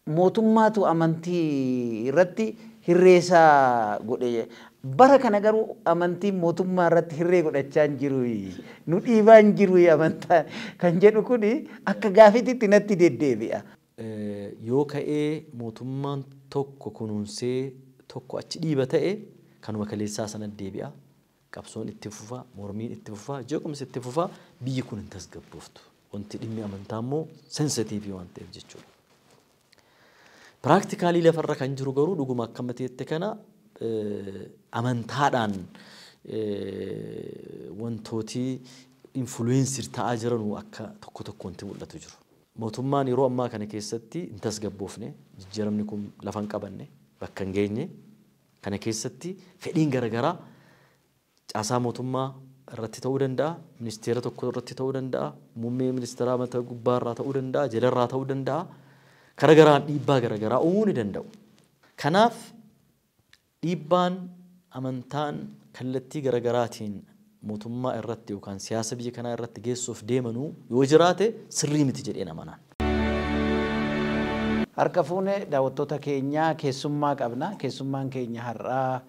Mootummaatu amantii irratti hirreessaa godhe. Bara kana garuu amantiin mootummaa irratti hirree godhachaa hin jiru. Nu dhiibaa hin jiru amantaa kan jedhu kuni akka gaafititti natti deddeebi'a. Yoo ka'ee mootummaan tokko kunuunsee tokko achi dhiiba ta'e, kanuma kaleessaa sana deebi'a. Qabsoon itti fufa, mormiin itti fufa, jeequmsi itti fufa, biyyi kun hin tasgabbooftu. Wanti dhimmi amantaa immoo sensitiivii waan ta'eef jechuudha. Practically lafarra kan jiru garuu dhuguma akka mateette kana amantaadhaan wantooti influence ta'aa jiranuu akka tokko tokkotti mul'atu jiru. Mootummaan yeroo ammaa kana keessatti hin tasgabboofne, jijjiiramni kun lafa hin qabanne, bakka hin geenye. Kana keessatti fedhiin garaagaraa caasaa mootummaa irratti ta'uu danda'a, ministeera tokko irratti ta'uu danda'a, muummee ministeeraa mata gubbaarraa ta'uu danda'a, jalarraa ta'uu danda'a. Karaa garaan dhiibbaa garaagaraa uumuu ni danda'u. Kanaaf dhiibbaan amantaan kallattii garaagaraatiin mootummaa irratti yookaan siyaasa biyya kanaa irratti geessuuf deemanuu yoo jiraate, sirrii miti jedheen amanaan. Harka fuune, daawwattoota keenyaa, keessummaa qabna. Keessummaan keenya har'aa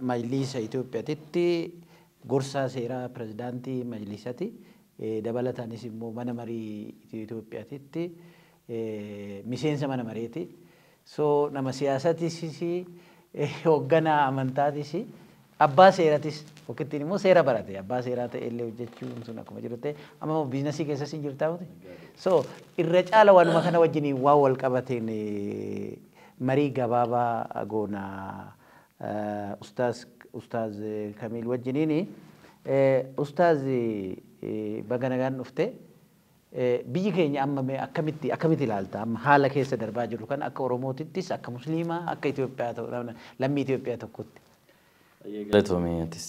Majlisa Itoophiyaatitti gorsaa seeraa pirezidaantii Majlisati. Dabalataanis immoo mana marii Itoophiyaatitti miseensa mana mareeti. So nama siyaasatis, hoogganaa amantaatis, abbaa seeratis, okkittiin immoo seera barate, abbaa seeraa ta'e illee hojjechuun sun akkuma jiru ta'e, amma immoo business keessas hin jirtaa miti. So irra caala waanuma kana wajjiniin waan wal qabateen marii gabaabaa goona Ustaaz Kamiil wajjiniini. Ustaaz, baga nagaan dhufte. Biyyi keenya amma mee akkamitti ilaalta amma haala keessa darbaa jiru kan, akka Oromootittis, akka Musliimaa, akka Itoophiyaa ta'u, lammii Itoophiyaa tokkotti? Galatoomii, atis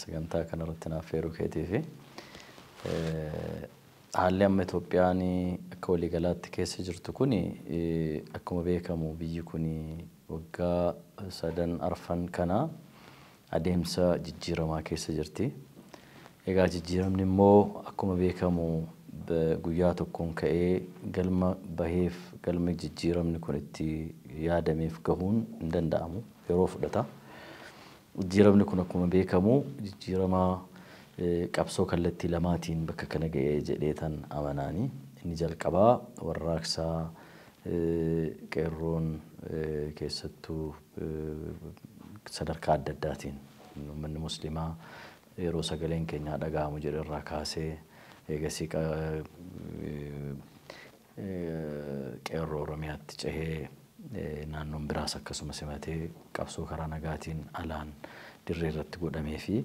sagantaa kanarratti naaf feeruu keetii fi haalli amma Itoophiyaan akka waliigalaatti keessa jirtu kun, akkuma beekamu biyyi kun waggaa sadan arfan kana adeemsa jijjiiramaa keessa jirti. Egaa jijjiiramni immoo akkuma beekamu guyyaa tokkoon ka'ee galma baheef, galma jijjiiramni kun itti yaadameef gahuun hin danda'amu, yeroo fudhata. Jijjiiramni kun akkuma beekamu jijjiirama qabsoo kallattii lamaatiin bakka kana ga'ee jedhee tan amanaani. Inni jalqabaa warraaqsaa qeerroon keessattuu sadarkaa adda addaatiin uummanni musliimaa yeroo sagaleen keenyaa dhaga'amu jedhe irraa kaasee, eegasii qeerroo Oromiyaatti cehee, naannoon biraas akkasuma simatee, qabsoo karaa nagaatiin alaan dirree irratti godhamee fi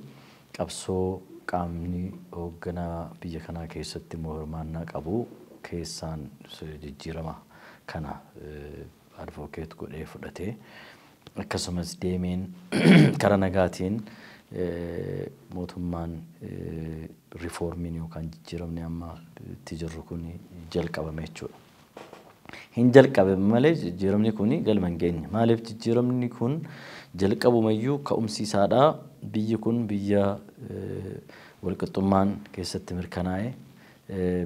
qabsoo qaamni hoogganaa biyya kanaa keessatti immoo hirmaannaa qabu keessaan jijjiirama kana advocate godhee fudhatee, akkasumas deemeen karaa nagaatiin mootummaan riifoormiin yookaan jijjiiramni amma itti jirru kun jalqabame jechuudha. Hin jalqabame malee jijjiiramni kun galma hin geenye. Maaliif? Jijjiiramni kun jalqabumayyuu ka'umsi isaadhaa biyyi kun biyya walqixxummaan keessatti mirkanaa'e,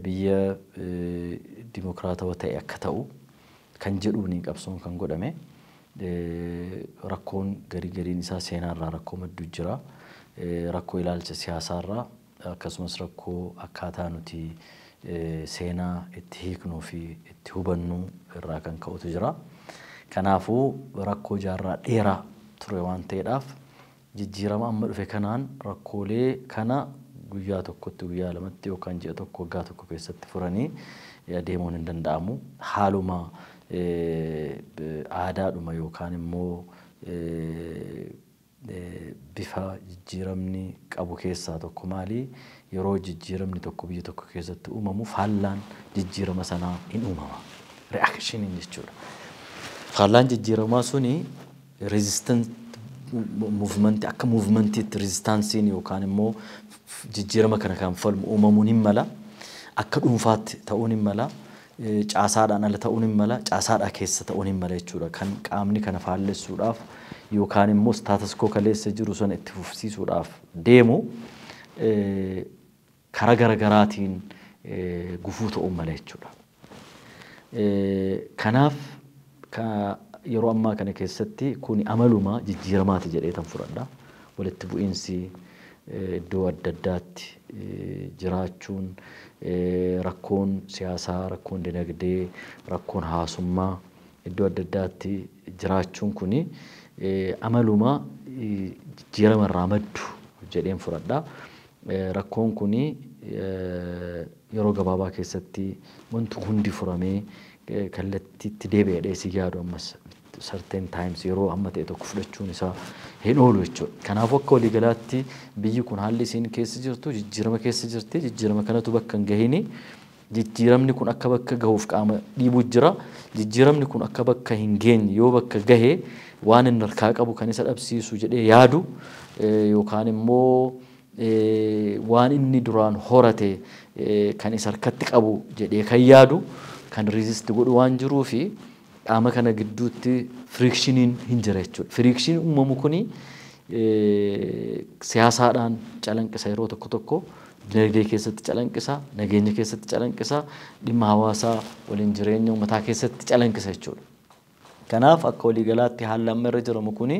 biyya dimokiraatawaa ta'e akka ta'u kan jedhuuni qabsoon kan godhame. Rakkoon garii gariin isaa seenaarraa rakkoo madduu jira. Rakkoo ilaalcha siyaasaarraa, akkasumas rakkoo akkaataa nuti seenaa itti hiiknuu fi itti hubannu irraa kan ka'utu jira. Kanaafuu rakkoo jaarraa dheeraa ture waan ta'eedhaaf, jijjiirama amma dhufe kanaan rakkoolee kana guyyaa tokkotti, guyyaa lamatti yookaan ji'a tokko, waggaa tokko keessatti furanii adeemuun hin danda'amu. Haaluma aadaadhuma yookaan immoo bifa jijjiiramni qabu keessaa tokko maali? Yeroo jijjiiramni tokko biyya tokko keessatti uumamu, faallaan jijjiirama sanaa hin uumama. Reactioniin jechuudha. Faallaan jijjiiramaa suni resistant movement, akka movementiitti resistanceiin yookaan immoo jijjiirama kana kan falmu uumamuun hin mala. Akka dhuunfaatti ta'uun hin mala. Caasaadhaan ala ta'uun hin mala. Caasaadhaa keessa ta'uun hin mala jechuudha. Kan qaamni kana faallessuudhaaf yookaan immoo status quo kaleessa jiru sana itti fufsiisuudhaaf deemu karaa garagaraatiin gufuu ta'uu mala jechuudha. Kanaaf yeroo ammaa kana keessatti kuni amaluma jijjiiramaati jedhee tan fudhadha. Walitti bu'iinsi iddoo adda addaatti jiraachuun, rakkoon siyaasaa, rakkoon dinagdee, rakkoon hawaasummaa iddoo adda addaatti jiraachuun kuni amaluma jijjiirama irraa maddu jedheen fudhadha. Rakkoon kuni yeroo gabaabaa keessatti wanti hundi furamee kallattiitti deebi'ee si yaadu ammas certain times yeroo amma ta'e tokko fudhachuun isaa hin oolu jechuudha. Kanaafuu akka waliigalaatti biyyi kun haalli isiin keessa jirtu jijjiirama keessa jirti. Jijjiirama kanatu bakka hin gahini. Jijjiiramni kun akka bakka gahuuf qaama dhiibuu jira. Jijjiiramni kun akka bakka hin geenye, yoo bakka gahe waan inni harkaa qabu kan isa dhabsiisu jedhee yaadu, yookaan immoo waan inni duraan horate kan isa harkatti qabu jedhee kan yaadu kan resist godhu waan jiruu fi qaama kana gidduutti frictioniin hin jira jechuudha. Frictioniin uumamu kuni siyaasaadhaan calanqisa yeroo tokko tokko, dinagdee keessatti calanqisa, nageenya keessatti calanqisa, dhimma hawaasaa waliin jireenya uummataa keessatti calanqisa jechuudha. Kanaaf akka waliigalaatti haalli amma irra jiramu kuni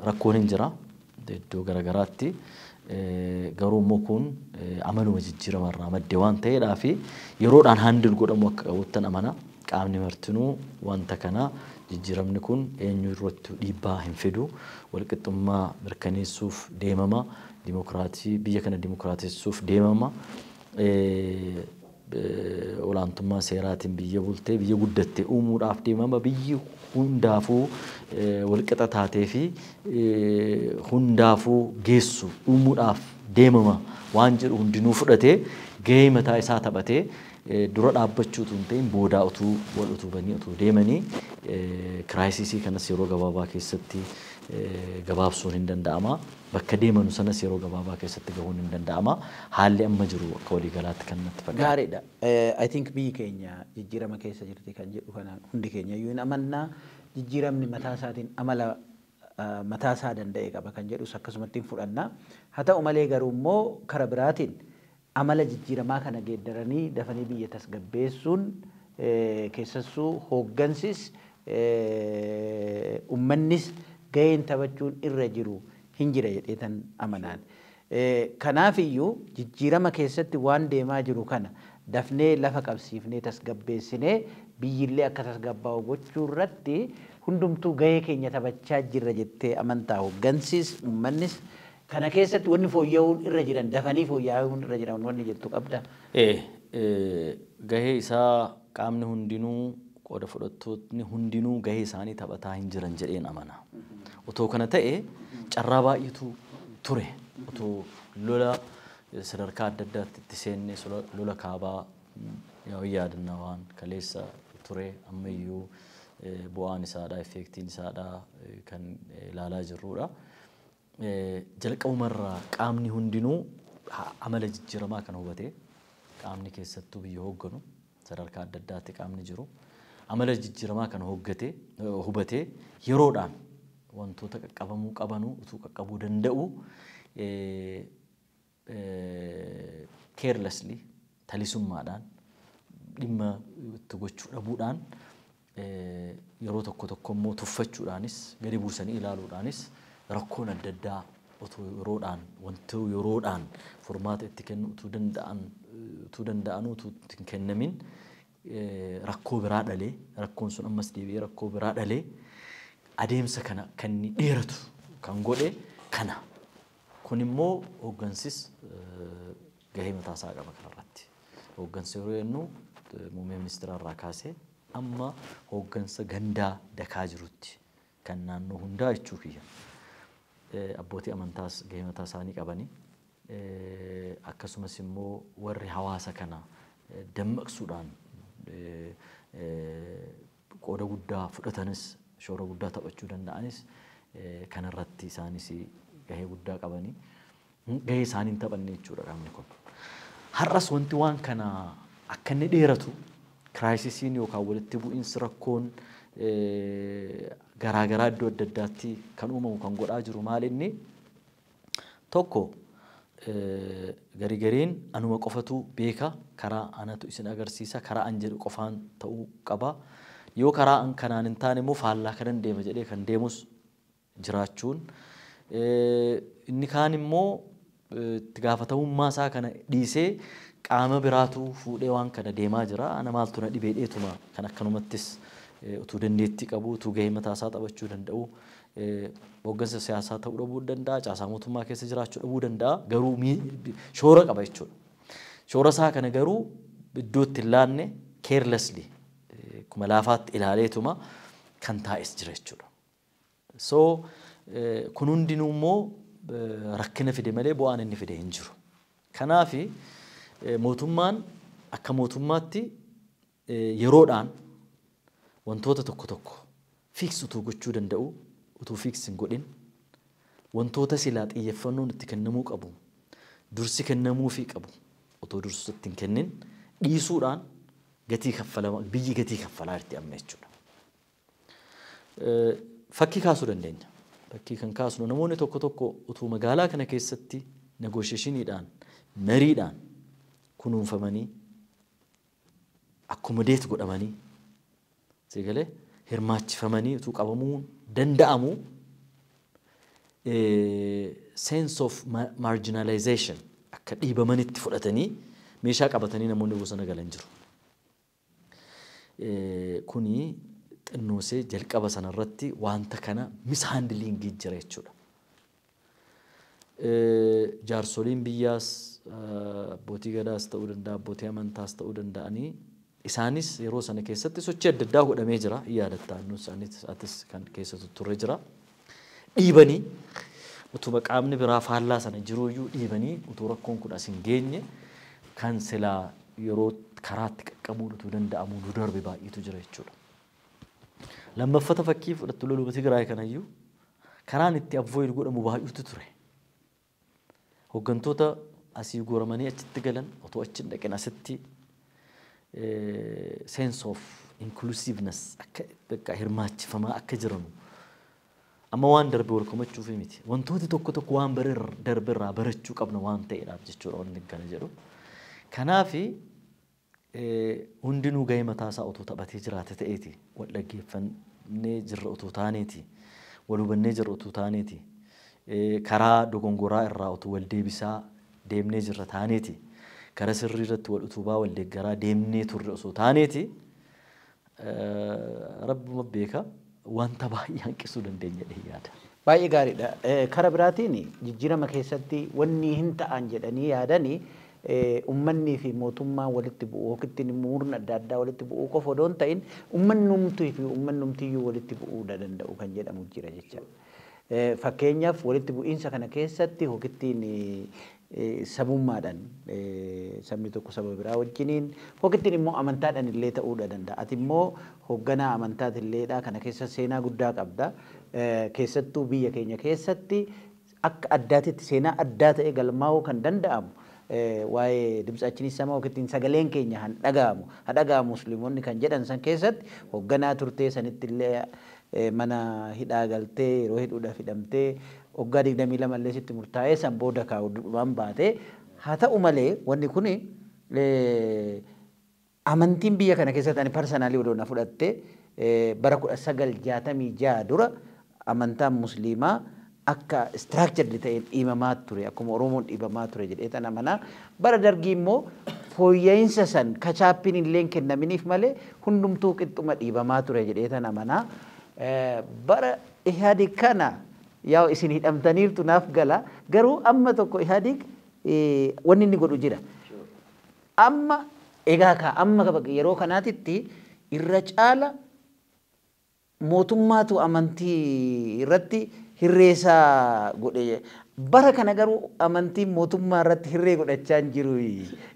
rakkoon hin jira iddoo garaagaraatti. Garuu immoo kun amaluma jijjiirama irraa madde waan ta'eedhaa fi yeroodhaan handle godhamu akka qabuttan amana. Qaamni martinuu wanta kana, jijjiiramni kun eenyu irratti dhiibbaa hin fidu, walqixxummaa mirkaneessuuf deemama, dimokiraatii biyya kana dimokiraatessuuf deemama, olaantummaa seeraatiin biyya bultee biyya guddatte uumuudhaaf deemama, biyyi hundaafuu walqixa taatee fi hundaafuu geessu uumuudhaaf deemama waan jedhu hundinuu fudhatee gahee mataa isaa taphatee dura dhaabbachuu utuu hin ta'in boodaa utuu wal utubanii utuu deemanii crisisii kanas yeroo gabaabaa keessatti gabaabsuun hin danda'ama. Bakka deemanu sanas yeroo gabaabaa keessatti gahuun hin danda'ama. Haalli amma jiru akka waliigalaatti kan natti fakkaata. Gaariidha. I think biyyi keenya jijjiirama keessa jirti kan jedhu kana hundi keenya iyyuu hin amannaa. Jijjiiramni mataa isaatiin amala mataa isaa danda'e qaba kan jedhus akkasumatti hin fudhanna. Haa ta'u malee garuu immoo kara biraatiin amala jijjiiramaa kana geeddaranii dafanii biyya tasgabbeessuun keessattuu hooggansis uummannis gaheen taphachuun irra jiru hin jira jedheetan amanaan. Kanaaf iyyuu jijjiirama keessatti waan deemaa jiru kana dafnee lafa qabsiifnee tasgabbeessinee biyyillee akka tasgabbaa'u gochuu irratti hundumtuu gahee keenya taphachaa jirra jettee amantaa? Hooggansis uummannis kana keessatti wanni fooyya'uun irra jiran, dafanii fooyya'uun irra jiran wanni jettu qabda. Gahee isaa qaamni hundinuu, qooda fudhattootni hundinuu gahee isaanii taphataa hin jiran jedheen amana. Otoo kana ta'e carraa baay'eetu ture. Otoo lola sadarkaa adda addaatti itti seenne, lola kaabaa yaa yaadannaa waan kaleessa ture ammayyuu bu'aan isaadha, effectiin isaadha kan ilaalaa jirrudha. Jalqabumarraa qaamni hundinuu amala jijjiiramaa kan hubatee, qaamni keessattuu biyya hoogganu sadarkaa adda addaatti qaamni jiru amala jijjiiramaa kan hooggate hubatee yeroodhaan wantoota qaqqabamuu qabanuu utuu qaqqabuu danda'u carelessly, talisummaadhaan dhimma itti gochuu dhabuudhaan, yeroo tokko tokko immoo tuffachuudhaanis gadi buusanii ilaaluudhaanis rakkoon adda addaa otoo yeroodhaan wanti yeroodhaan furmaata itti kennu utuu danda'anuu utuu itti hin kennamin rakkoo biraa dhalee, rakkoon sun ammas deebi'ee rakkoo biraa dhalee adeemsa kana kan inni dheeratu kan godhe kana. Kun immoo hooggansis gahee mataa isaa qaba kanarratti. Hooggansa yeroo jennu muummee ministeera irraa kaasee amma hooggansa gandaa dakaa jirutti kan naannoo hundaa jechuu kiyya. Abbootii amantaas gahee mataa isaanii qabanii, akkasumas immoo warri hawaasa kana dammaqsuudhaan qooda guddaa fudhatanis, shoora guddaa taphachuu danda'anis kanarratti isaanis gahee guddaa qabanii gahee isaanii hin taphanne jechuudha qaamni kun. Har'as wanti waan kana akka inni dheeratu, crisisiin yookaan walitti bu'iinsi rakkoon garaagaraa iddoo adda addaatti kan uumamu kan godhaa jiru maal inni? Tokko, Garigariin anuma qofatu beeka, karaa anatu isin agarsiisa, karaa an jedhu qofaan ta'uu qaba. Yoo karaa an kanaan hin taane immoo faallaa kanan deema jedhee kan deemus jiraachuun. Inni kaan immoo itti gaafatamummaa isaa kana dhiisee qaama biraatu fuudhee waan kana deemaa jira. Ana maaltu na dhibee dheetuma kan akkanumattis utuu dandeettii qabu, utuu gahee mataa isaa taphachuu danda'u, hooggansa siyaasaa ta'uu dhabuu danda'a, caasaa mootummaa keessa jiraachuu dhabuu danda'a, garuu shoora qaba jechuudha. Shoora isaa kana garuu iddoo itti hin laanne, carelessly, akkuma laafaatti ilaaleetuma kan taa'es jira jechuudha. So kun hundinuu immoo rakkina fide malee bu'aan inni fide hin jiru. Kanaafi mootummaan akka mootummaatti yeroodhaan wantoota tokko tokko fix utuu gochuu danda'u utuu fix hin godhin, wantoota silaa xiyyeeffannoon itti kennamuu qabu, dursi kennamuufii qabu otoo dursi itti hin kennin dhiisuudhaan gatii kaffalama, biyyi gatii kaffalaa jirti amma jechuudha. Fakkii kaasuu dandeenya. Fakkii kan kaasnu, namoonni tokko tokko utuu magaalaa kana keessatti negotiationiidhaan, mariidhaan kunuunfamanii, accommodate godhamanii, sigalee hirmaachifamanii utuu qabamuu danda'amu, sense of marginalization, akka dhiibamanitti fudhatanii meeshaa qabatanii namoonni bosona galan jiru. Kuni xinnoosee jalqaba sanarratti wanta kana mishandlingii jira jechuudha. Jaarsoliin biyyaas, abbootii gadaas ta'uu danda'a, abbootii amantaas ta'uu danda'anii, isaanis yeroo sana keessatti sochii adda addaa godhamee jira. Yaadatta, nus atis kan keessa turre jira. Dhiibanii utuma qaamni biraa faallaa sana jiruyyuu dhiibanii utuu rakkoon kun as hin geenye kan silaa yeroo karaatti qaqqabuun utuu danda'amu nu darbe baay'eetu jira jechuudha. Lammaffata fakkii fudhattu, loluma Tigraay kanayyuu karaan itti avoid godhamu baay'eetu ture. Hooggantoota asii guuramanii achitti galan otoo achi hin dhaqin asitti sense of inclusiveness, akka bakka hirmaachifamaa akka jiranu, amma waan darbe wal komachuuf miti. Wantooti tokko tokko waan darbe irraa barachuu qabna waan ta'eedhaaf jechuudha wanti kana jedhu. Kanaafi hundinuu gahee mataa isaa otoo taphatee jiraate ta'eeti, wal dhaggeeffannee jirra otoo taaneeti, wal hubannee jirra otoo taaneeti, karaa dogongoraa irraa otoo wal deebisaa deemnee jirra taaneeti, karaa sirrii irratti wal utubaa, wal deeggaraa deemnee turre osoo taaneeti, rabbuma beeka, wanta baay'ee hanqisuu dandeenya jedhee yaada. Baay'ee gaariidha. Kara biraatiin jijjiirama keessatti wanni hin ta'an jedhanii yaadanii ummannii fi mootummaan walitti bu'uu yookiin murna adda addaa walitti bu'uu qofa odoo hin ta'in, ummannumtuu fi ummannumtiyyuu walitti bu'uu danda'u kan jedhamu jira jechaadha. Fakkeenyaaf, walitti bu'iinsa kana keessatti yookiin sabummaadhaan sabni tokko saba biraa wajjiniin, yookiin immoo amantaadhaan illee ta'uu danda'a. Ati immoo hoogganaa amantaatilleedha, kana keessa seenaa guddaa qabda. Keessattuu biyya keenya keessatti akka addaatitti seenaa addaa ta'e galmaa'uu kan danda'amu waa'ee ድምፃችን ይሰማ yookiin sagaleen keenya han dhaga'amu ha dhaga'amu musliimonni kan jedhan san keessatti hoogganaa turtee, sanitti illee mana hidhaa galtee, yeroo hidhuudhaaf hidhamtee, waggaa 22 illee sitti murtaa'ee, san booda kaa'uudhaan baate. Haa ta'u malee, wanni kun amantiin biyya kana keessatti, ani personally odoo na fudhatte, bara 1966 dura amantaan musliimaa akka structured ta'een dhiibamaa ture, akkuma Oromoon dhiibamaa ture jedhee tan amanaa. Bara dargii immoo fooyya'insa san kachaappiin illee kennaminiif malee hundumtuu qixxuma dhiibamaa ture jedhee tan amanaa. Bara Ihaadig kana yaa isin hidhamtaniirtu, naaf gala, garuu amma tokko Ihaadig wanni inni godhu jira. Amma egaa ka amma yeroo kanaatitti irra caala mootummaatu amantii irratti hirreessaa godhe. Bara kana garuu amantiin mootummaa irratti hirree godhachaa hin jiru.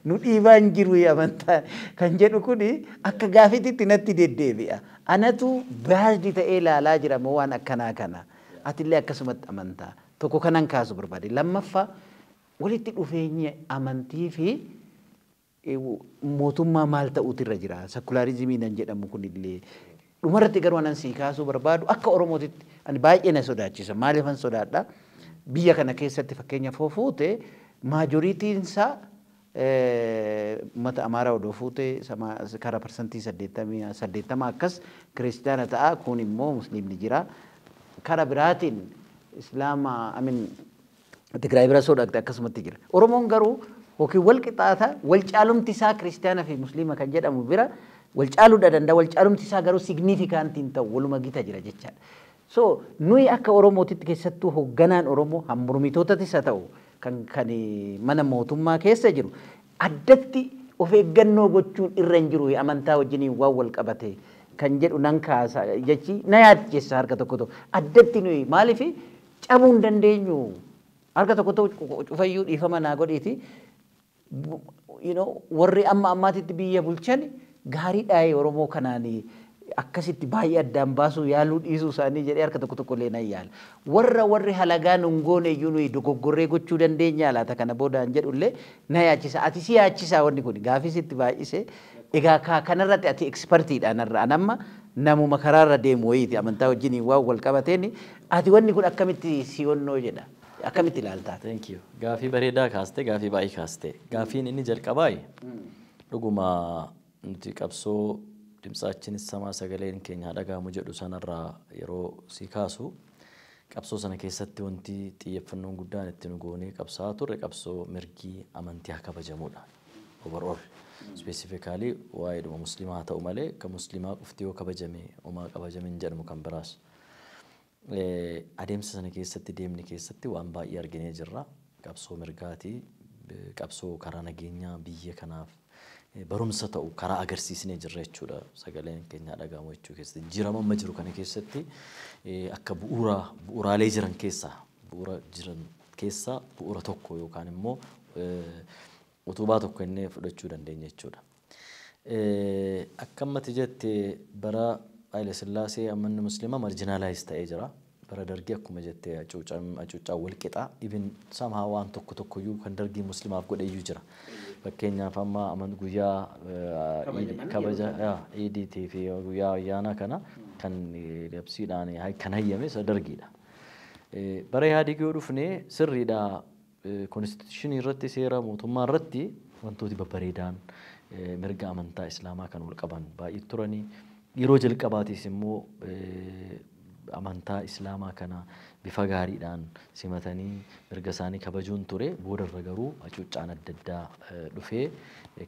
Nu dhiibaa hin jiru amantaa kan jedhu kuni akka gaafititti natti deddeebi'a. Anatu biased ta'ee ilaalaa jira moo waan akkanaa kana? Atillee akkasumatti amantaa. Tokko kanan kaasu barbaade. Lammaffaa, walitti dhufeenyi amantii fi mootummaa maal ta'uutu irra jira? Secularismii nan jedhamu kunillee. Dhumarratti garuu anan sii kaasuu barbaadu, akka Oromootitti ani baay'ee na sodaachisa. Maaliifan sodaadha? Biyya kana keessatti fakkeenyaaf hoo fuute Majorityn isaa uummata Amaaraa odoo fuutee karaa 80% akkas kiristaana ta'a, kun immoo musliimni jira. Karaa biraatiin Islaama amin Tigraay bira soo dhaqxe akkasumatti jira. Oromoon garuu yookiin wal qixaata, wal caalumti isaa kiristaana fi musliima kan jedhamu bira wal caaluudha danda'a, wal caalumti isaa garuu significant hin ta'u, waluma gita jira jechaadha. So nuyi akka Oromootitti, keessattuu hoogganaan Oromoo hammurmitootatis haa ta'u kan mana mootummaa keessa jiru, addatti of eeggannoo gochuun irra hin jiru amantaa wajjiniin waan wal qabate kan jedhu nan kaasa jechi na yaadchessa. Harka tokko tokko addatti nuyi maaliif cabuu hin dandeenyu? Harka tokko tokko cufayyuu dhiifama naa godhiiti, warri amma ammaatitti biyya bulchan gaariidhaa Oromoo kanaan akkasitti baay'ee addaan baasuu yaaluu dhiisuu isaanii jedhee harka tokko tokko illee nan yaala. Warri halagaa nun goone iyyuu nuyi dogoggorree gochuu dandeenya laata kana boodaan jedhullee na yaachisa. Ati si yaachisaa wanni kun gaafis itti baay'ise. Egaa kanarratti ati expertiidha narra. An amma namuma karaarra deemu wayiiti amantaa wajjiniin waan wal qabateen. Ati wanni kun akkamitti si'onnoo jedha? Akkamitti ilaaltaa? Thank you. Gaafii bareedaa kaaste, gaafii baay'ee kaaste. Gaafiin inni jalqabaa dhuguma nuti qabsoo ድምፃችን ይሰማ sagaleen keenya haa dhaga'amu jedhu sanarraa yeroo si kaasu, qabsoo sana keessatti wanti xiyyeeffannoon guddaan itti nu goonee qabsaa'aa turre qabsoo mirgii amantii haa kabajamudha. Overall. Specifically waa'eedhuma musliimaa haa ta'u malee kan musliimaa qofti yoo kabajame homaa kabajame hin jedhamu kan biraas. Adeemsa sana keessatti deemni keessatti waan baay'ee arginee jirra. Qabsoo mirgaatii, qabsoo karaa nageenyaa biyya kanaaf barumsa ta'u karaa agarsiisnee jirra jechuudha. Sagaleen keenya dhaga'amu jechuu keessatti. Jijjiirama amma jiru kana keessatti akka bu'uura bu'uuraalee jiran keessaa bu'uura jiran keessaa bu'uura tokko yookaan immoo utubaa tokko innee fudhachuu dandeenya jechuudha. Akka ammatti jette bara Haile Sillaasee amanni musliimaa marginalize ta'ee jira. Bara Dargii akkuma jette hacuuccaa wal qixa. Ibin somehow waan tokko tokkoyyuu kan Dargii musliimaaf godhe iyyuu jira. Fakkeenyaaf amma guyyaa kabaja Iidiitii fi guyyaa ayyaanaa kana kan labsiidhaan kan hayyame isa Dargiidha. Bara Ihaadig yoo dhufne sirriidha, constitutionii irratti, seera mootummaa irratti wantooti babbareedaan mirga amantaa islaamaa kan wal qaban baay'ee turanii. Yeroo jalqabaatiis immoo amantaa islaamaa kana bifa gaariidhaan simatanii mirga isaanii kabajuun ture. Boodarra garuu hacuuccaan adda addaa dhufee,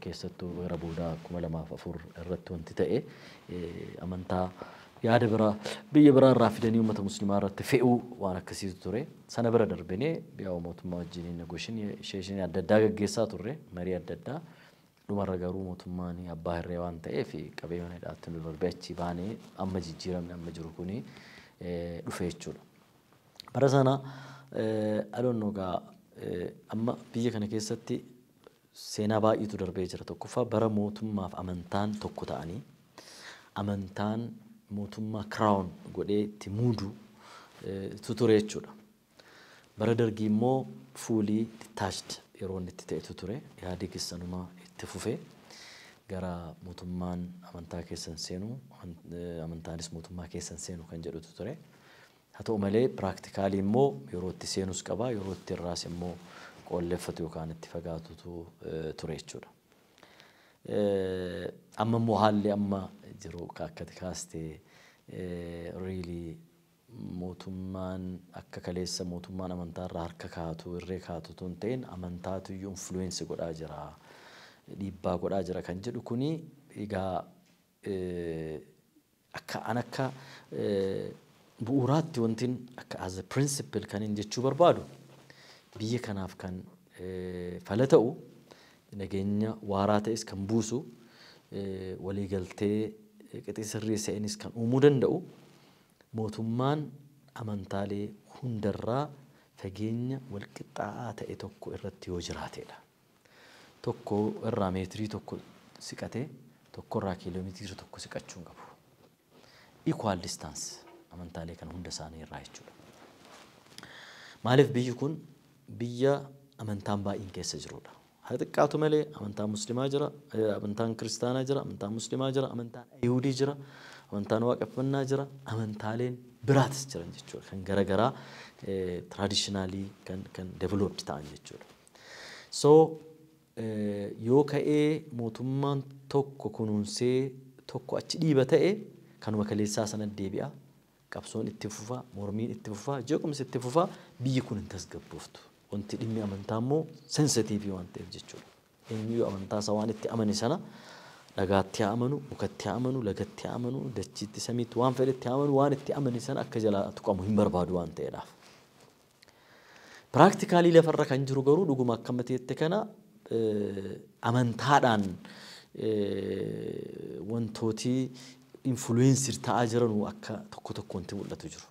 keessattuu gara boodaa 2004 irratti wanti ta'e amantaa yaada biraa biyya biraa irraa fidanii uummata musliimaa irratti fe'uu waan akkasiitu ture. Sana bira darbinee yaa'u mootummaa wajjin negotiation adda addaa gaggeessaa turre, marii adda addaa. Dhumarra garuu mootummaan abbaa hirree waan ta'eef qabee mana hidhaatti nu darbee achii baanee amma jijjiiramni amma jiru kuni dhufe jechuudha. Bara sana adoonnoo gaa amma biyya kana keessatti seenaa baay'eetu darbee jira. Tokkoffaa bara mootummaaf amantaan tokko ta'anii amantaan mootummaa crown godhee itti muudu ture jechuudha. Bara Dargii immoo fully detached yeroo inni itti ta'etu ture. Ihaadigis sanuma itti fufee gara mootummaan amantaa keessan seenu, amantaanis mootummaa keessan seenu kan jedhutu ture. Haa ta'u malee practically immoo yeroo itti seenus qaba, yeroo itti irraas immoo qoolleffatu yookaan itti fagaatutu ture jechuudha. Amma immoo haalli amma jiru akkati kaastee really mootummaan akka kaleessa mootummaan amantaa irraa harka kaatu irree kaatu tun ta'in amantaatu iyyuu influence godhaa jira, dhiibbaa godhaa jira kan jedhu kuni egaa akka an akka bu'uuraatti wantin akka as a principle kan hin jechuu barbaadu, biyya kanaaf kan fala ta'u, nageenya waaraa ta'es kan buusu, waliigaltee qixii sirrii sa'eenis kan uumuu danda'u, mootummaan amantaalee hundarraa fageenya walqixxaa'aa ta'e tokko irratti yoo jiraatedha. Tokko irraa meetirii tokko siqatee tokko irraa kiiloomeetirii tokko siqachuu hin qabu. Equal distance amantaalee kana hunda isaanii irraa jechuudha. Maaliif? Biyyi kun biyya amantaan baay'een keessa jirudha. Haa xiqqaatu malee amantaan musliimaa jira, amantaan kiristaanaa jira, amantaan musliimaa jira, amantaan ayihudii jira, amantaan waaqeffannaa jira, amantaaleen biraatis jiran jechuudha. Kan garaagaraa traditionally kan developed ta'an jechuudha. So yoo ka'ee mootummaan tokko kunuunsee tokko achi dhiiba ta'e kanuma kaleessaa sana deebi'a. Qabsoon itti fufa, mormiin itti fufa, jeequmsi itti fufa, biyyi kun hin tasgabbooftu. Wanti dhimmi amantaa immoo sensitiivii waan ta'eef jechuudha. Eenyuyyuu amantaa isaa waan itti amane sana dhagaatti haa amanu, mukatti haa amanu, lagatti haa amanu, dachiitti, samiitti, waan fedhetti haa amanu, waan itti amane sana akka jalaa tuqamu hin barbaadu waan ta'eedhaaf. Practically lafarra kan jiru garuu dhuguma akka mateette kana amantaadhaan wantooti influence ta'aa jiranuu akka tokko tokkoon mul'atu jiru.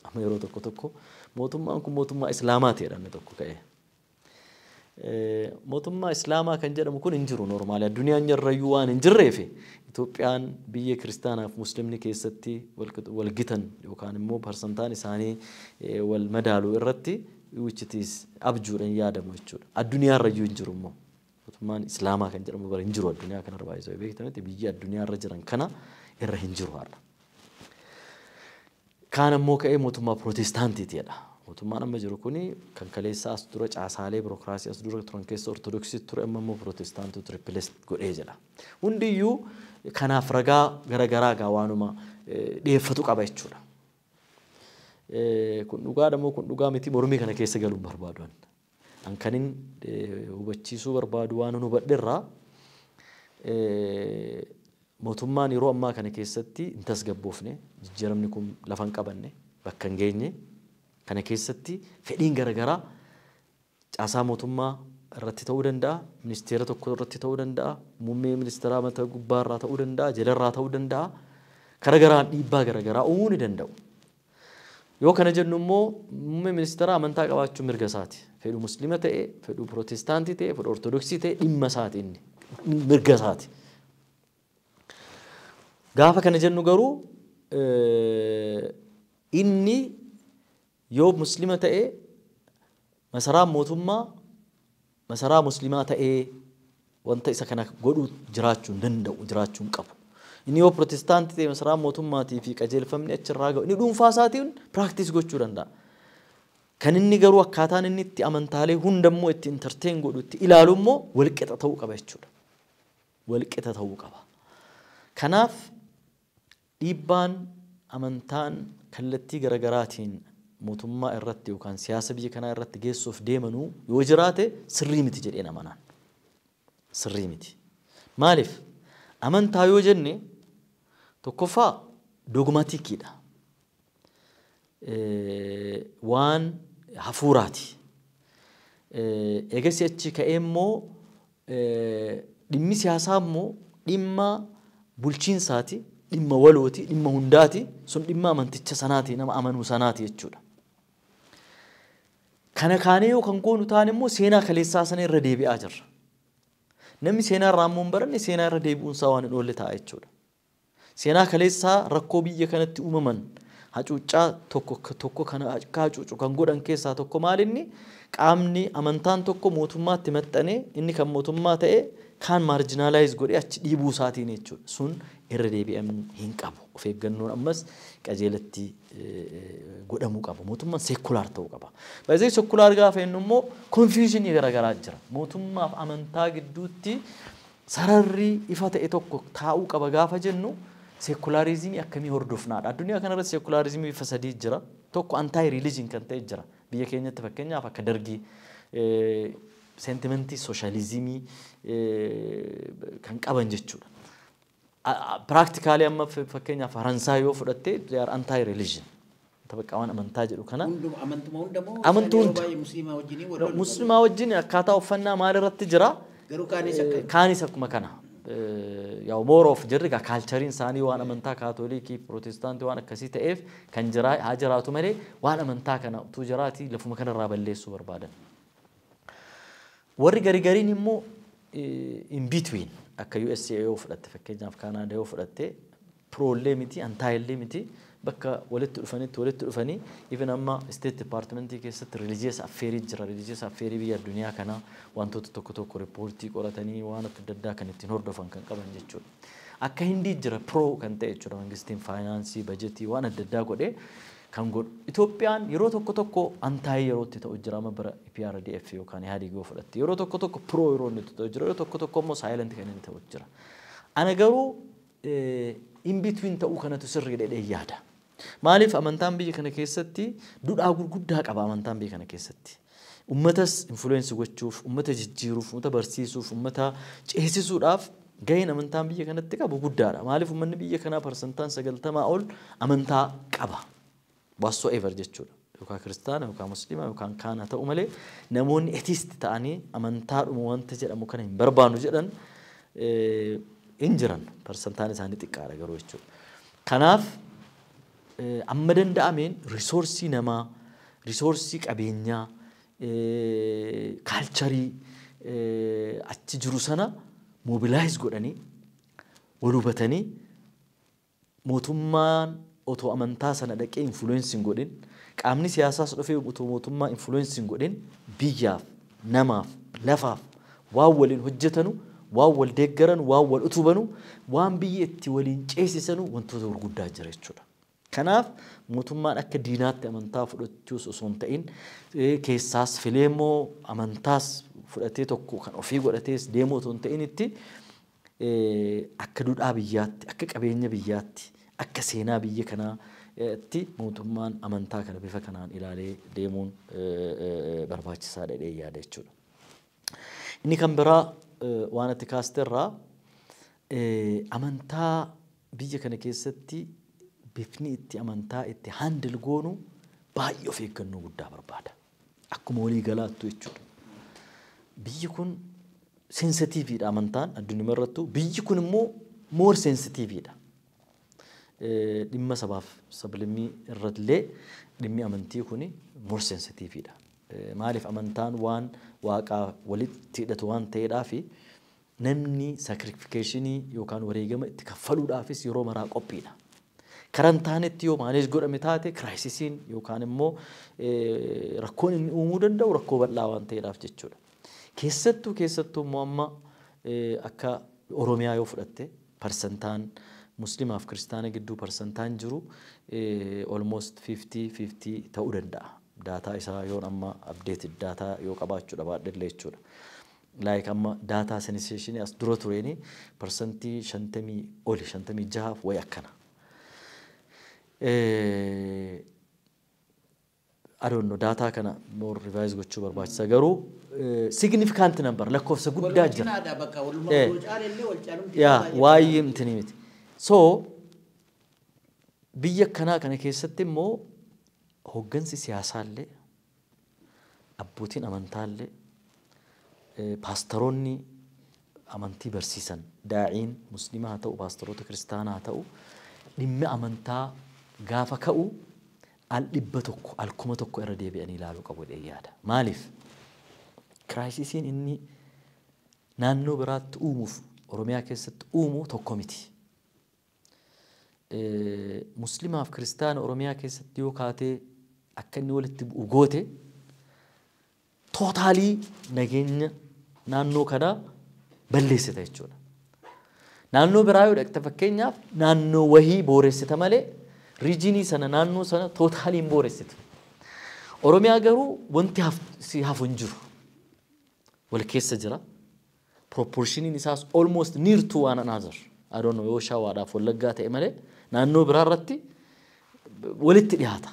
Amma yeroo tokko tokko mootummaan kun mootummaa Islaamaa ta'edha inni tokko ka'ee. Mootummaa Islaamaa kan jedhamu kun hin jiru normally. Addunyaan irrayyuu waan hin jirreef Itoophiyaan biyya kiristaanaaf muslimni keessatti wal gitan yookaan immoo parsantaan isaanii wal madaaluu irratti, which it is abjuudhaan yaadamu jechuudha. Addunyaa irrayyuu hin jiru immoo. Mootummaan Islaamaa kan jedhamu bara hin jiru addunyaa kanarra baay'isoo beektanitti biyya addunyaa irra jiran kana irra hin jiru har'a. Kaan ammoo ka'ee mootummaa Pirootestaantiiti jedha. Mootummaan amma jiru kuni kan kaleessa as dura caasaalee birookiraasii as dura turan keessa Ortodoksii ture, amma immoo Pirootestaantiitu replace godhee jedha. Hundiyyuu kanaaf ragaa garaagaraa gaa waanuma dhiyeeffatu qaba jechuudha. Kun dhugaadha moo kun dhugaa miti, mormii kana keessa galuun barbaadu. An kanin hubachiisuu barbaadu waan hubadhe irraa mootummaan yeroo ammaa kana keessatti hin tasgabboofne, jijjiiramni kun lafa hin qabanne, bakka hin geenye kana keessatti fedhiin garaagaraa caasaa mootummaa irratti ta'uu danda'a, ministeera tokko irratti ta'uu danda'a, muummee ministeeraa mata gubbaarraa ta'uu danda'a, jalarraa ta'uu danda'a, karaa garaan dhiibbaa garaagaraa uumuu ni danda'u. Yoo kana jennu immoo muummee ministeeraa amantaa qabaachuu mirga isaati. Fedhu Musliima ta'e, fedhu Pirootestaantii ta'e, fedhu Ortodoksii ta'e, dhimma isaati, inni mirga isaati. Gaafa kana jennu garuu inni yoo Muslima ta'e masaraan mootummaa masaraa Muslimaa ta'ee wanta isa kana godhuu jiraachuu hin danda'u, jiraachuu hin qabu. Inni yoo Pirootestaantii ta'e masaraan mootummaatii fi qajeelfamni achirraa ga'u inni dhuunfaa isaatiin practice gochuu danda'a. Kan inni garuu akkaataan inni itti amantaalee hundammoo itti entertain godhu, itti ilaalu immoo walqixa ta'uu qaba jechuudha. Walqixa ta'uu qaba. Kanaaf dhiibbaan amantaan kallattii garaagaraatiin mootummaa irratti yookaan siyaasa biyya kanaa irratti geessuuf deemanuu yoo jiraate sirrii miti jedheen amanaan. Sirrii miti. Maaliif? Amantaa yoo jenne tokkoffaa dogmaticiidha. Waan hafuuraati. Eegasi achi ka'ee immoo dhimmi siyaasaa immoo dhimma bulchiinsaati, dhimma walooti, dhimma hundaati, sun dhimma amanticha sanaati, nama amanuu sanaati jechuudha. Kana kaanee yoo kan goonu ta'an immoo seenaa kaleessaa sana irra deebi'aa jirra. Namni seenaa irraa immoo hin baranne seenaa irra deebi'uun isaa waan hin oolle ta'a jechuudha. Seenaa kaleessaa rakkoo biyya kanatti uumaman hacuuccaa tokko tokko kana akka hacuucu kan godhan keessaa tokko maalinni qaamni amantaan tokko mootummaatti maxxanee inni kan mootummaa ta'e kaan marginalize godhee achi dhiibuu isaatiin jechuudha. Sun irra deebi'amuu hin qabu. Of eeggannoon ammas qajeelatti godhamuu qaba. Mootummaan secular ta'uu qaba. Baay'ee secular gaafa jennu immoo confusionii garaagaraa jira. Mootummaaf amantaa gidduutti sararri ifa ta'e tokko taa'uu qaba gaafa jennu secularismii akkamii hordofnaadha? Addunyaa kanarratti secularismii bifa sadii jira. Tokko anti religion kan ta'e jira. Biyya keenyatti fakkeenyaaf akka Dargii sentimentii sooshaalizimii kan qaban jechuudha. Practically amma fakkeenyaaf Faransaay yoo fudhatte, they are anti religion. Bakka waan amantaa jedhu kana. Amantuma hunda moo? Amantuu hunda. Baay'ee Musliimaa wajjin wal lolu? Musliimaa wajjin akkaataa uffannaa maal irratti jira? Garuu kaanis akka Kaanis akkuma kana. Yaa more of jirri gaa cultureiin isaanii waan amantaa Kaatoolikii, Pirootestaantii waan akkasii ta'eef kan jiraa haa jiraatu malee waan amantaa kana utuu jiraatii lafuma kanarraa balleessuu barbaadan. Warri gari gariin immoo in between, akka USA yoo fudhatte, fakkeenyaaf Kaanaadaa yoo fudhatte, pro-llee miti, anti-llee miti, bakka walitti dhufanitti walitti dhufanii. Even amma State Departmentii keessatti religious affairii jira. Religious affairii biyya addunyaa kanaa wantoota tokko tokko reportii qoratanii waan adda addaa kan ittiin hordofan kan qaban jechuudha. Akka Hindii jira, pro kan ta'e jechuudha, mangistiin financeii, bajetii waan adda addaa godhee kan godhu. Itoophiyaan yeroo tokko tokko anti yeroo itti ta'u jira amma bara EPRDF yookaan IHADIG yoo fudhatte, yeroo tokko tokko pro yeroo inni ta'u jira, yeroo tokko tokko immoo silent kan inni ta'u jira. Ana garuu in between ta'uu kanatu sirrii jedhee yaada. Maaliif amantaan biyya kana keessatti duudhaa gurguddaa qaba amantaan biyya kana keessatti. Uummatas influence gochuuf, uummata jijjiiruuf, uummata barsiisuuf, uummata ceesisuudhaaf gaheen amantaan biyya kanatti qabu guddaadha. Maaliif uummanni biyya kanaa 90% ol amantaa qaba. Whatsoever jechuudha. Yookaan kiristaana yookaan musliima yookaan kaana ta'u malee namoonni atheist ta'anii amantaadhuma wanta jedhamu kana hin barbaannu jedhan hin jiran. Parsantaan isaanii xiqqaadha garuu jechuudha. Kanaaf amma danda'ameen resource namaa, resource qabeenyaa, culture achi jiru sana mobilize godhanii wal hubatanii mootummaan otoo amantaa sana dhaqee influence hin godhin, qaamni siyaasaas dhufee otoo mootummaa influence hin godhin, biyyaaf, namaaf, lafaaf waan waliin hojjetanu, waan wal deeggaran, waan wal utubanu, waan biyya itti waliin ceesisanu wantoota gurguddaa jira jechuudha. Kanaaf mootummaan akka diinaatti amantaa fudhachuus osoo hin ta'in, keessaas filee immoo amantaas fudhatee tokko kan ofii godhatees deemuu osoo hin ta'initti, akka duudhaa biyyaatti, akka qabeenya biyyaatti, akka seenaa biyya kanaatti mootummaan amantaa kana bifa kanaan ilaalee deemuun barbaachisaadha jedhee yaada jechuudha. Inni kan biraa waan ati kaasterraa amantaa biyya kana keessatti bifni itti amantaa itti handle goonu baay'ee of eeggannoo guddaa barbaada. Akkuma walii galaattu jechuudha. Biyyi kun sensitiiviidha amantaan addunyaa irrattuu, biyyi kun immoo more sensitiiviidha. Dhimma sabaaf sablammii irrattillee dhimmi amantii kun more sensitiiviidha. Maaliif amantaan waan waaqaa walitti hidhatu waan ta'eedhaafi namni sacrification yookaan wareegama itti kaffaluudhaafis yeroo maraa qophiidha. Karan taanetti yoo manage godhame taate crisisiin yookaan immoo rakkoon inni uumuu danda'u rakkoo bal'aa waan ta'eedhaaf jechuudha. Keessattuu immoo amma akka Oromiyaa yoo fudhatte, parsantaan musliimaaf kiristaana gidduu parsantaan jiru almost 50-50 ta'uu danda'a. Data isaa yoon amma updated data yoo qabaachuu baadhellee jechuudha. Like amma data censusiin as dura tureeni 50% oli, 56f wayi akkana. I don't know, data kana more revise gochuu barbaachisa, garuu significant number, lakkoofsa guddaa jira. Yaa waa'ee mtini miti. So biyya akkanaa kana keessatti immoo hooggansi siyaasaallee, abbootiin amantaallee, paastaroonni amantii barsiisan, daa'iin musliimaa haa ta'u, paastaroota kiristaanaa haa ta'u, dhimmi amantaa gaafa ka'u al 100, al 1000 irra deebi'anii ilaaluu qabu jedhee yaada. Maaliif? Crisisiin inni naannoo biraatti uumuuf Oromiyaa keessatti uumu tokko miti. Musliimaaf kiristaana Oromiyaa keessatti yoo kaatee akka inni walitti bu'u goote, totally nageenya naannoo kanaa balleessita jechuudha. Naannoo biraa yoo dhaqxe, fakkeenyaaf naannoo wahii booressita malee region sana, naannoo sana totally hin booressitu. Oromiyaa garuu wanti si hafu hin jiru. Wal keessa jira. Proportioniin isaas almost near to one another. I don't know, yoo Shawaadhaaf Wallaggaa ta'e malee naannoo biraa irratti walitti dhiyaata.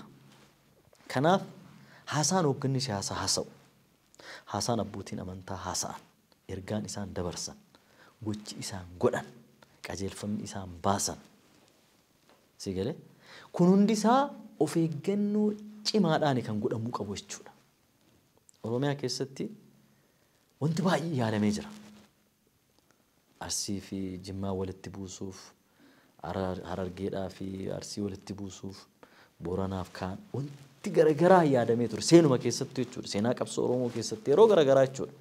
Kanaaf haasaan hoogganni siyaasaa haasa'u, haasaan abbootiin amantaa haasa'an, ergaan isaan dabarsan, gochi isaan godhan, qajeelfamni isaan baasan. Si galee? Kun hundi isaa of eeggannoo cimaadhaan kan godhamuu qabu jechuudha. Oromiyaa keessatti wanti baay'ee yaalamee jira. Arsii fi Jimmaa walitti buusuuf, Harargeedhaa fi Arsii walitti buusuuf, Booranaaf kaan wanti garaagaraa yaadamee ture. Seenuma keessatti jechuudha. Seenaa qabsoo Oromoo keessatti yeroo garaagaraa jechuudha.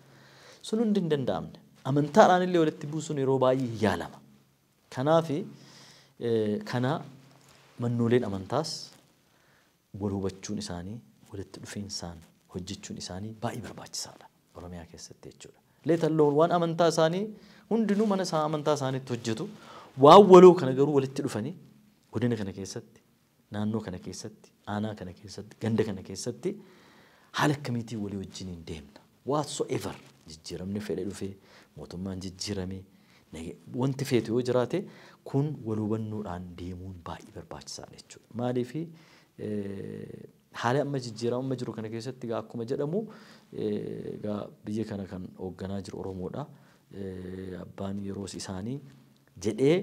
Sun hundi hin danda'amne. Amantaadhaan illee walitti buusuun yeroo baay'ee yaalama. Kanaaf kana mannooleen amantaas wal hubachuun isaanii, walitti dhufeensaan hojjechuun isaanii baay'ee barbaachisaadha Oromiyaa keessatti jechuudha. Leetalloon waan amantaa isaanii hundinuu mana isaa amantaa isaaniitti hojjetu. Waan waloo kana garuu walitti dhufanii godina kana keessatti, Naannoo kana keessatti, aanaa kana keessatti, ganda kana keessatti haala akkamiitiin walii wajjiniin deemna. Whatsoever jijjiiramni fedhe dhufee, mootummaan jijjiirame, wanti feetu yoo jiraate, kun wal hubannoodhaan deemuun baay'ee barbaachisaadha jechuudha. Maaliif, haala amma jijjiirama amma jiru kana keessatti egaa akkuma jedhamu egaa biyya kana kan hoogganaa jiru Oromoodha. Abbaan yeroos isaanii jedhee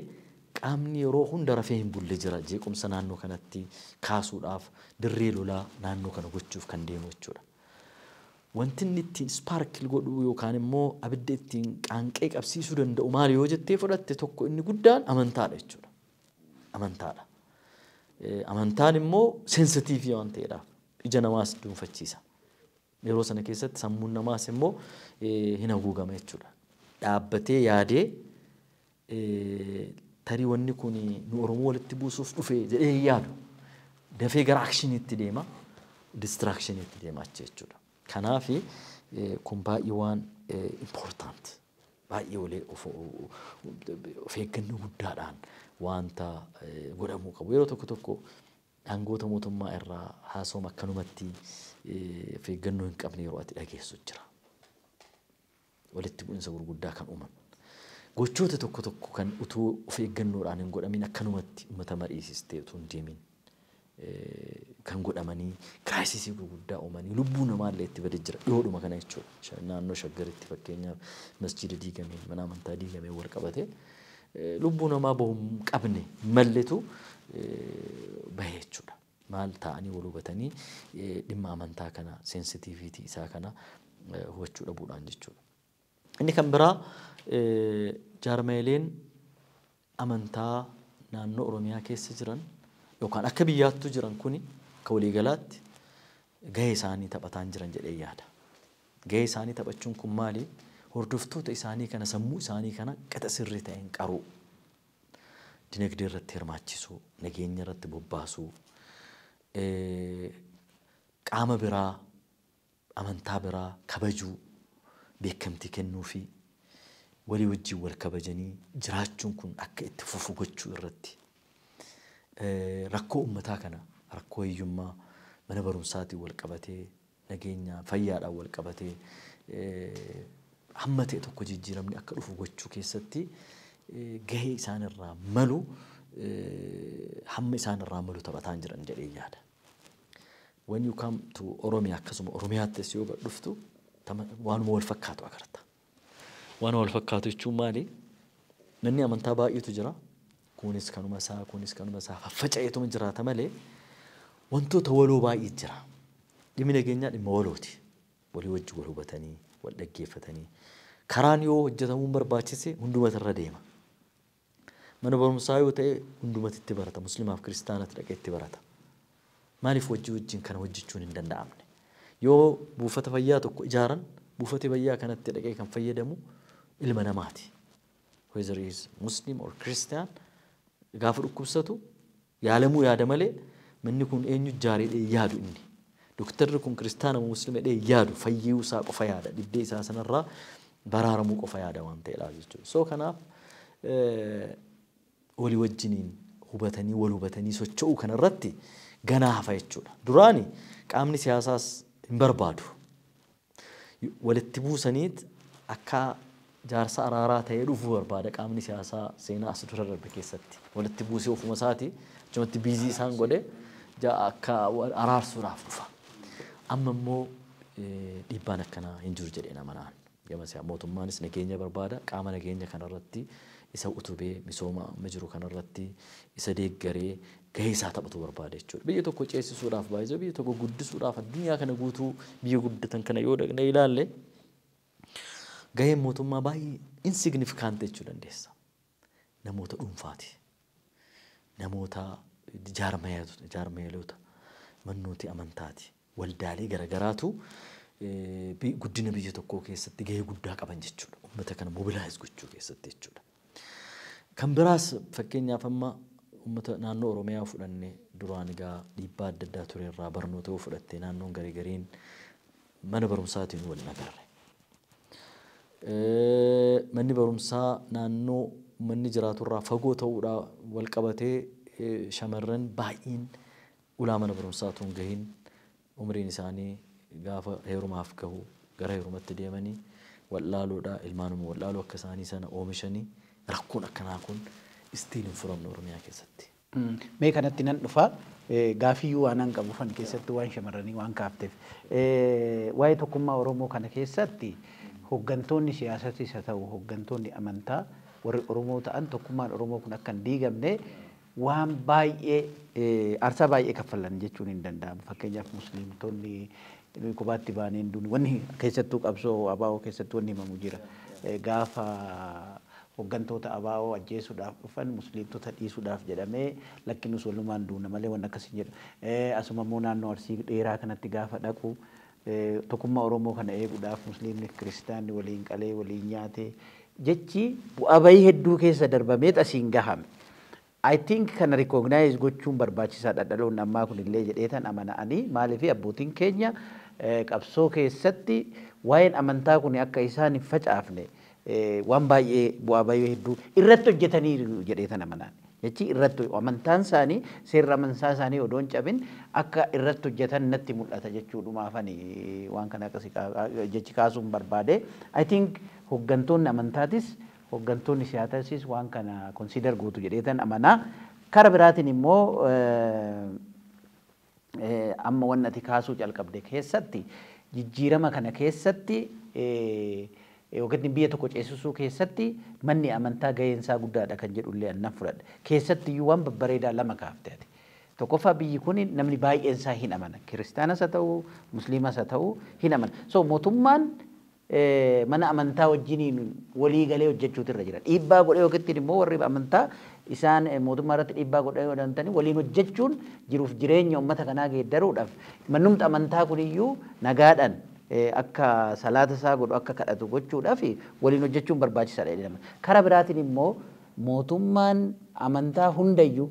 qaamni yeroo hunda rafee hin bulle jira, jeequmsa naannoo kanatti kaasuudhaaf, dirree lolaa naannoo kana gochuuf kan deemu jechuudha. Wanti inni ittiin sparkle godhu yookaan immoo abidda ittiin qaanqee qabsiisuu danda'u maali yoo jettee fudhatte, tokko inni guddaan amantaadha jechuudha. Amantaadha. Amantaan immoo sensitiivii waan ta'eedhaaf ija namaas dhuunfachiisa. Yeroo sana keessatti sammuun namaas immoo hin haguugama jechuudha. Dhaabbatee yaadee, tarii wanni kun nu Oromoo walitti buusuuf dhufe jedhee hin yaadu. Dafee gara actioniitti deema, distractioniitti deema achi jechuudha. Kanaaf kun baay'ee waan important, baay'ee walii of eeggannoo guddaadhaan wanta godhamuu qabu. Yeroo tokko tokko aangoota mootummaa irraa haasawama akkanumatti of eeggannoo hin qabne yeroo ati dhageessu jira. Walitti bu'insa gurguddaa kan uuman. Gochoota tokko tokko kan utuu of eeggannoodhaan hin godhamin, akkanumatti uummata mariisistee utuu hin deemin kan godhamanii crisisii gurguddaa uumanii lubbuu namaallee itti bade jira dhiyoodhuma kana jechuudha. Naannoo Shaggaritti fakkeenyaaf masjiida diigamee, mana amantaa diigamee wal qabate, lubbuu namaa bahu hin qabne malletu bahe jechuudha. Maal ta'anii wal hubatanii dhimma amantaa kana sensitivity isaa kana hubachuu dhabuudhaan jechuudha. Inni kan biraa, jaarmeeleen amantaa naannoo Oromiyaa keessa jiran yookaan akka biyyaattuu jiran kuni akka waliigalaatti gahee isaanii taphataan jiran jedhee yaada. Gahee isaanii taphachuun kun maali? Hordoftoota isaanii kana, sammuu isaanii kana qixa sirrii ta'een qaruu, dinagdee irratti hirmaachisuu, nageenya irratti bobbaasuu, qaama biraa, amantaa biraa kabajuu, beekamtii kennuu fi walii wajjin wal kabajanii jiraachuun kun akka itti fufu gochuu irratti, rakkoo uummataa kana, rakkoo hiyyummaa, mana barumsaatiin wal qabatee, nageenya fayyaadhaan wal qabatee, hamma ta'e tokko jijjiiramni akka dhufu gochuu keessatti gahee isaan irraa malu, hamma isaan irraa malu taphataan jiran jedhee yaada. When you come to Oromiyaa, akkasuma Oromiyaattis yoo gad dhuftu waanuma wal fakkaatu agarta. Waan wal fakkaatu jechuun maali? Manni amantaa baay'eetu jira. Kunis kanuma isaa, kunis kanuma isaa faffaca'eetuma jiraata malee wantoota waloo baay'ee jira. Dhimmi nageenyaa dhimma walooti. Walii wajjin wal hubatanii, wal dhaggeeffatanii. Karaan yoo hojjetamuun barbaachise hundumatu irra deema. Mana barumsaa yoo ta'e hundumatu itti barata. Musliimaaf kiristaanatti dhaqee itti barata. Maaliif wajjin wajjin kana hojjechuun hin danda'amne? Yoo buufata fayyaa tokko ijaaran, buufata fayyaa kanatti dhaqee kan fayyadamu ilma namaati. Whether he is Muslim or Christian, gaafa dhukkubsatu yaalamuu yaada malee manni kun eenyu ijaareedhee yaadu inni. Doktarri kun kiristaana moo musliima jedhee yaadu, fayyuu isaa qofa yaada. Dhibdee isaa sanarraa baraaramuu qofa yaada waan ta'eedhaaf jechuudha. So kanaaf walii wajjiniin hubatanii, wal hubatanii socho'uu kanarratti ganaa hafa jechuudha. Duraani qaamni siyaasaas hin barbaadu. Walitti buusaniit akka jaarsa araaraa ta'ee dhufuu barbaada qaamni siyaasaa seenaa as dura darbe keessatti. Walitti buusee ofuma isaati achumatti busy isaan godhee akka araarsuudhaaf dhufa. Amma immoo dhiibbaan akkanaa hin jiru jedhee nama naan. Gama mootummaanis nageenya barbaada, qaama nageenya kanarratti isa utubee, misooma amma jiru kanarratti isa deeggaree gahee isaa taphatu barbaada jechuudha. Biyya tokko ceesisuudhaaf baay'ee, biyya tokko guddisuudhaaf, addunyaa kana guutuu biyya guddatan kana yoo dhaqnee ilaalle, gaheen mootummaa baay'ee insignificant jechuu dandeessa. Namoota dhuunfaati. Namoota jaarmayoota, mannooti amantaati. Waldaalee garagaraatu guddina biyya tokkoo keessatti gahee guddaa qaban jechuudha. Uummata kana mobilize gochuu keessatti jechuudha. Kan biraas, fakkeenyaaf amma uummata naannoo Oromiyaa fudhanne, duraan egaa dhiibbaa adda addaa ture irraa barnoota yoo fudhatte, naannoon garii gariin mana barumsaatiin wal agarre. Manni barumsaa naannoo uummanni jiraaturraa fagoo ta'uudhaa wal qabatee shamarran baay'een Ulaa mana barumsaa tun gahin umriin isaanii gaafa heerumaaf gahu gara heerumatti deemanii wallaaluudha ilmaanuma wallaaluu akka isaanii sana oomishanii rakkoon akkanaa kun still hin furamne Oromiyaa keessatti. Mee kanatti nan dhufa gaafiyyuu waan an qabu fan keessatti waan shamarranii waan kaafteef. Waa'ee tokkummaa Oromoo kana keessatti hooggantoonni siyaasatis haa ta'u hooggantoonni amantaa warri Oromoo ta'an tokkummaan Oromoo kun akka hin diigamne waan baay'ee aarsaa baay'ee kaffalan jechuun hin danda'amu. Fakkeenyaaf musliimtonni kophaatti baaneen duuni wanni keessattuu qabsoo ABO keessattuu wanni himamu jira. Gaafa hooggantoota ABO ajjeesuudhaaf dhufan musliimtota dhiisuudhaaf jedhamee lakkinus walumaan duuna malee waan akkasii jedhu. Asuma immoo naannoo Arsii dheeraa kanatti gaafa dhaqu tokkummaa Oromoo kana eeguudhaaf musliimni kiristaanni waliin qalee waliin nyaate jechi bu'aa bayii hedduu keessa darbamee asiin gahame. I think kana recognize gochuun barbaachisaadha dhaloonni ammaa kun illee jedheetan amana'anii maaliif abbootiin keenya qabsoo keessatti waa'een amantaa kun akka isaan hin facaafne waan baay'ee bu'aa bayii hedduu irratti hojjetanii jedheetan amanaan. Jechi irratti amantaan isaanii seerri amantaa isaanii odoo hin cabin akka irratti hojjetan natti mul'ata jechuudhumaafani waan kana akkasii jechi kaasuun barbaade. I think hooggantoonni amantaatis hooggantoonni siyaasatis waan kana consider gootu jedheetan amanaa. Kara biraatiin immoo amma wanni ati kaasuu calqabde keessatti jijjiirama kana keessatti yookiin biyya tokko ceesisuu keessatti manni amantaa gaheen isaa guddaadha kan jedhu illee annan fudhadha. Keessatti iyyuu waan babbareedaa lama kaafte ati. Tokkoffaa biyyi kun namni baay'een isaa hin amana. Kiristaanas haa ta'u, Musliimas haa ta'u hin amana. So mootummaan mana amantaa wajjiniin walii galee hojjechuutu irra jira. Dhiibbaa godhee yookiin immoo warri amantaa isaan mootummaa irratti dhiibbaa godhee godhatanii waliin hojjechuun jiruuf jireenya uummata kanaa geeddaruudhaaf mannumti amantaa kuniyyuu nagaadhaan akka salaata isaa godhu akka kadhatu gochuudhaaf waliin hojjechuun barbaachisaadha jedhama. Karaa biraatiin immoo mootummaan amantaa hundayyuu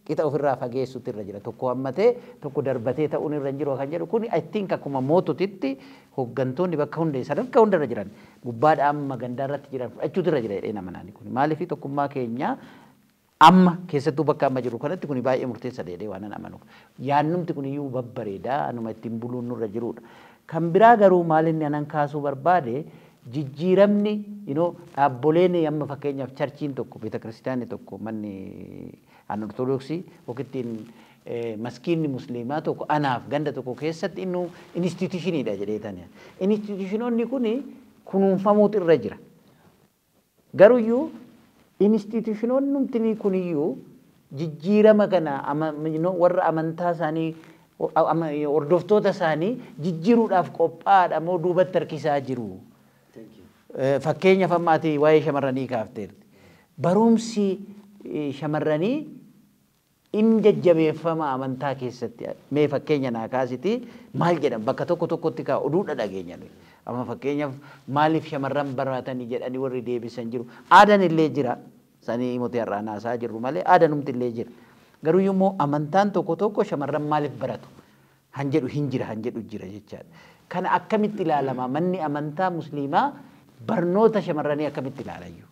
qixa ofirraa fageessuutu irra jira. Tokko hammatee tokko darbatee ta'uun irra hin jiru kan jedhu kun I think akkuma moototitti hooggantoonni bakka hunda sadarkaa hunda irra jiran gubbaadha amma gandaa irratti jiran fudhachuutu irra jira jedhee nama naani kun. Maaliif tokkummaa keenya amma keessattuu bakka amma jiru kanatti kun baay'ee murteessaadha jedhee waan amanuuf. Yaannumti kun iyyuu babbareedaa anuma ittiin buluun nurra jirudha. Kan biraa garuu maal inni anan kaasuu barbaade jijjiiramni dhaabboleen amma fakkeenyaaf charchiin tokko beeta kiristaanni tokko manni an ortodoksii yookiin maskiinni musliimaa tokko anaaf ganda tokko keessatti innu institushiniidha jedheetani. Institushinoonni kun kunuunfamuutu irra jira. Garuyyuu institushinoonni kuniyyuu jijjiirama kana warra amantaa isaanii hordoftoota isaanii jijjiiruudhaaf qophaa'aadha moo duubatti harkisaa jiru. Fakkeenyaaf amma ati waa'ee shamarranii kaafteerti. Barumsi shamarranii in jajjabeeffama amantaa keessatti. Mee fakkeenya naa kaasiti maal jedhan bakka tokko tokkotti kaa oduudha dhageenya nuyi. Amma fakkeenyaaf maaliif shamarran baratanii jedhanii warri deebisan jiru. Aadaan illee jira. Sanii mootii har'aa naasaa jirru malee aadanumti illee jira. Garuu immoo amantaan tokko tokko shamarran maaliif baratu? Han jedhu hin jira han jedhu jira jechaadha. Kana akkamitti ilaalama manni amantaa musliimaa barnoota shamarranii akkamitti ilaalayyuu?